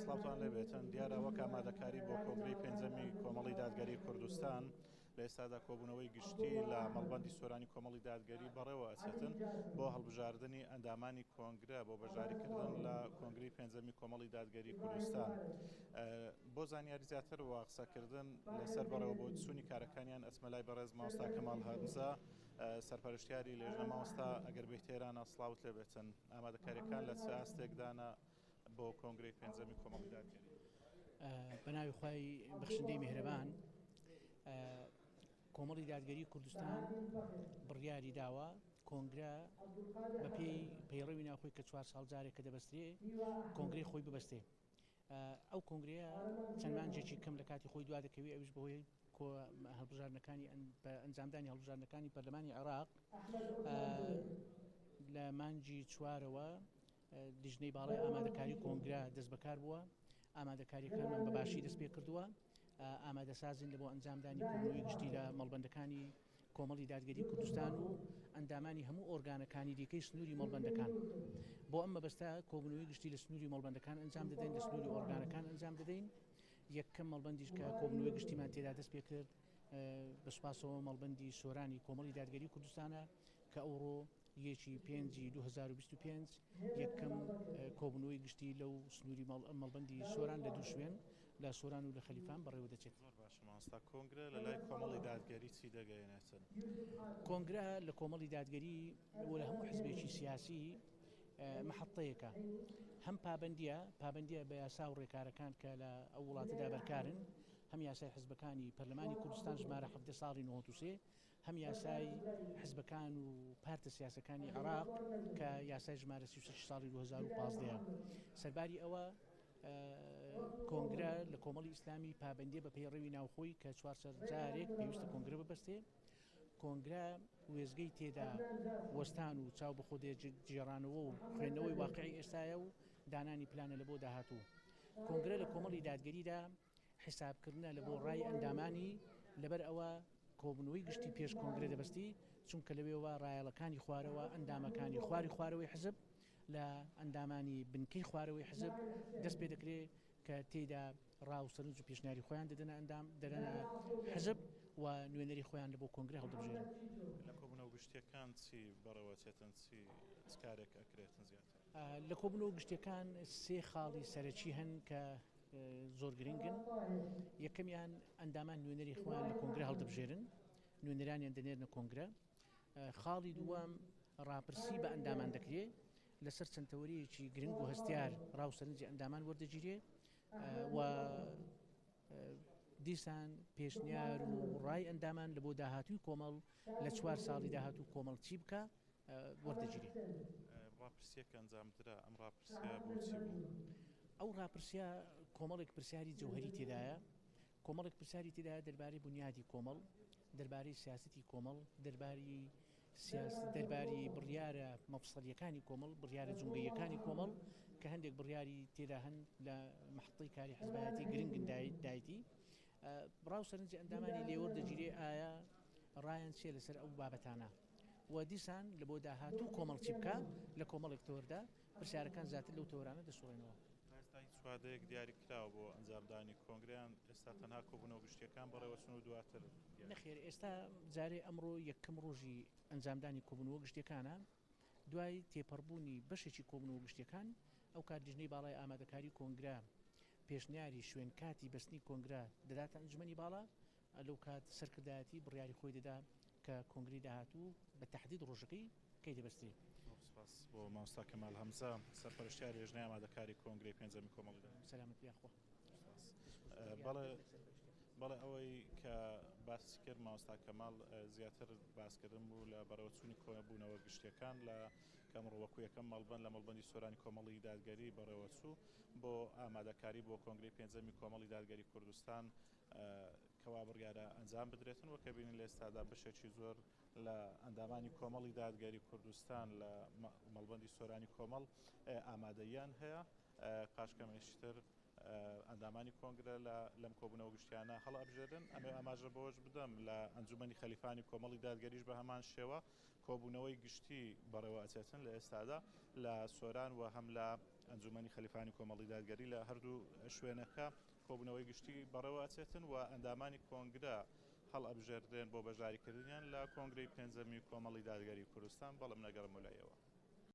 سڵاوتان لێبێتن دیارە وەک ئامادەکاری بۆ کۆنگرەی پێنجەمی کۆمەڵی دادگەری کوردستان لە ئێستادا کۆبوونەوەی گشتی لە مەڵبەندی سۆرانی کۆمەڵی دادگەری بەڕێوە ئەچێتن بۆ هەڵبژاردنی ئەندامانی کۆنگرە بۆ بەشداریکردن لە کۆنگرەی پێنجەمی کۆمەڵی دادگەری کوردستان. بۆ زانیاری زیاتر و قسەکردن لەسەر بەڕێوەبچوونی کارەکانیان ئەچمە لای بەڕێز مامۆستا کەمال هەمزە سەرپەرشتیاری لێژنە. مامۆستا ئەگەر بێیتە ئێرانە سڵاوت لێبێتن، ئامادەکاریەکان لە چ ئاستێکدانە بۆ کۆنگرەی پێنجەمی کۆمەڵی دادگەری؟ بە ناوی خوای بەخشندەی میهرەبان. کۆمەڵی دادگەری کوردستان بڕیاری داوە کۆنگرە بەپێی پەیڕەوی ناوخۆی کە چوار ساڵ جارێک کە دەبەسترێ کۆنگرەی خۆی ببەستێ. ئەو کۆنگرەیە چەند مانجێکی کەم لە کاتی خۆی دوا دەکەوێت، ئەویش بەهۆی هەڵبژاردنەکانی ئەنجامدانی هەڵبژاردنەکانی پەرلەمانی عێراق لە مانگی چوارەوە لیژنەی باڵای ئامادەکاری کۆنگرە دەستبەکار بووە، ئامادەکاریەکانمان بە باشی دەست پێ کردووە، ئامادەسازین لە بۆ ئەنجامدانی کۆبوونەوەی گشتی لە مەڵبەندەکانی کۆمەڵی دادگەری کوردستان و ئەندامانی هەموو ئۆرگانەکانی دیکەی سنووری مەڵبەندەکان. بۆ ئەم مەبەستە کۆبوونەوەی گشتی لە سنووری مەڵبەندەکان ئەنجام دەدەین، لە سنووری ئۆرگانەکان ئەنجام دەدەین. یەکەم مەڵبەندیش کە کۆبوونەوەی گشتیمان تێدا دەست پێ کرد بە سوپاسەوە مەڵبەندی سۆرانی کۆمەڵی دادگەری کوردستانە کە ئەوڕۆ یەکی پێنجی 2025 یەکەم کۆبوونەوەی گشتی لەو سنووری مەڵبەندی سۆران لە دوو شوێن لە سۆران و لە خەلیفان بەڕێوە دەچێت. زۆر باشە مامۆستا، کۆنگرە لە لای کۆمەڵی دادگەری چی دەگەیەنێتن؟ کۆنگرە لە کۆمەڵی دادگەری و لە هەموو حزبێکی سیاسی مەحەتەیەکە، هەم پابەندییە، پابەندییە بە یاسا و ڕێکارەکان کە لە ئەو وڵاتەدا بەرکارن، هەم یاسای حزبەکانی پەرلەمانی کوردستان ژمارە 17 ساڵی 93، هەم یاسای حزبەکان و پارتە سیاسەکانی عێراق کە یاسای ژمارە 36 ساڵی 2015. سەرباری ئەوە کۆنگرە لە کۆمەڵی ئیسلامی پابەندیە بە پەیڕەوی ناوخۆی کە چوار سەر جارێک پێویستە کۆنگرە ببەستێ. کۆنگرە وێزگەی تێدا وەستان و چاو بەخۆ گێڕانەوە و خوێندنەوەی واقعی ئێستایە و دانانی پلانە لە بۆ داهاتوو. کۆنگرە لە کۆمەڵی دادگەریدا حیسابکردنە لە بۆ ڕای ئەندامانی، لەبەر ئەوە کۆبوونەوەی گشتی پێش کۆنگرە دەبەستی، چونکە لەوێوە ڕایەڵەکانی خوارەوە، ئەندامەکانی خواری خوارەوەی حزب، لە ئەندامانی بنکەی خوارەوەی حزب دەست پێ دەکرێ کە تێیدا ڕا و سەرنج و پێشنیاری خۆیان دەدەنە ئەندام دەدەنە حزب و نوێنەری خۆیان لە بۆ کۆنگرە هەڵدەبژێرن. لە کۆبوونەوە گشتییەکان چی بەڕێوەچێتن، چی چ کارێک ئەکرێتن زیاتر؟ لە کۆبوونەوە گشتییەکان سێ خاڵی سەرەکی هەن کە زۆر گرنگن. یەکەمیان ئەندامان نوێنەری خۆیان لە کۆنگرە هەڵدەبژێرن، نوێنەرانیان دەنێرنە کۆنگرە. خاڵی دووەم ڕاپرسی بە ئەندامان دەکرێ لەسەر چەند تەوەرەیەکی گرنگ و هەستیار ڕا و سەرنجی ئەندامان وەردەگیرێ و دیسان پێشنیار و ڕای ئەندامان لە بۆ داهاتووی کۆمەڵ لە چوار ساڵی داهاتوو کۆمەڵ چی بکە وەردەگیرێ. ڕاپرسیەک ئەنجامدرا، ئەم ڕاپرسیە بۆچی بوو؟ ئەو ڕاپرسیە کۆمەڵێک پرسیاری جەوهەری تێدایە، کۆمەڵێک پرسیاری تێدایە دەربارەی بونیادی کۆمەڵ، دەربارەی سیاسەتی کۆمەڵ، دەرباری دەرباری بڕیارە مەفسەلیەکانی کۆمەڵ، بڕیارە جومگەییەکانی کۆمەڵ کە هەندێک بڕیاری تێدا هەن لە مەحەتەی کاری حزبایەتی گرنگن دایتی ڕاو سەرنجی ئەندامانی لێوەردەگیرێ ئایا ڕایان چیە لەسەر ئەو بابەتانە و دیسان لە بۆ داهاتوو کۆمەڵ چی بکا لە کۆمەڵێک تەوەردا پرسیارەکان زیاتر لەو تەوەرانە دەسوڕێنەوە. تا ئێستا هیچ وادەیەک دیاری کراوە بۆ ئەنجامدانی کۆنگرە یان ئێستا تەنها کۆبوونەوە گشتییەکان بەڕێوەچن و دواتر دیاری؟ نەخێر ئێستا جارێ ئەمڕۆ یەکەم ڕۆژی ئەنجامدانی کۆبوونەوە گشتییەکانە، دوای تێپەڕبوونی بەشێکی کۆبوونەوە گشتییەکان ئەوکات لیژنەی باڵای ئامادەکاری کۆنگرە پێشنیاری شوێن کاتی بەستنی کۆنگرە دەداتە ئەنجومەنی باڵا، لەو کات سەرکردایەتی بڕیاری خۆی دەدا کە کۆنگرەی داهاتوو بە تەحدید ڕۆژەکەی کەی دەبەسترێ. زۆر سوپاس بۆ مامۆستا کەمال هەمزە سەرپەرشتیاری لێژنەی ئامادەکاری کۆنگرەی پێنجەمی کۆمەڵی دادگەری. سەلامەت بی یاخوا. سوپاس. بەڵێ بەڵێ ئەوەی کە باسی کرد مامۆستا کەمال زیاتر باسکردن بوو لە بەڕێوەچوونی کۆبوونەوە گشتیەکان لە کە ئەمڕۆ وەکو یەکەم مەڵبەند لە مەڵبەندی سۆرانی کۆمەڵی دادگەری بەڕێوەچوو بۆ ئامادەکاری بۆ کۆنگرەی پێنجەمی کۆمەڵی دادگەری کوردستان کەوا بڕیارە ئەنجام بدرێتن وەک بینین لە ئێستادا بەشێکی زۆر لە ئەندامانی کۆمەڵی دادگەری کوردستان لە مەڵبەندی سۆرانی کۆمەڵ ئامادەییان هەیە پاش کەمێکتر ئەندامانی کۆنگرە لە لەم کۆبوونەوە گشتیانە هەڵئەبژێرن ئەمێ ئاماژە بەوەش بدەم لە ئەنجومەنی خەلیفانی کۆمەڵی دادگەریش بە هەمان شێوە کۆبوونەوەی گشتی بەڕێوە ئەچێتن لە ئێستادا لە سۆران و هەم لە ئەنجومەنی خەلیفانی کۆمەڵی دادگەری لە هەردوو شوێنەکە کۆبوونەوەی گشتی بەڕێوە ئەچێتن و ئەندامانی کۆنگرە هەڵئەبژێردرێن بۆ بەشداریکردنیان لە کۆنگرەی پێنجەمی کۆمەڵی دادگەری کوردستان. بەڵێ من ئەگەڕێمەوە لای ئێوە.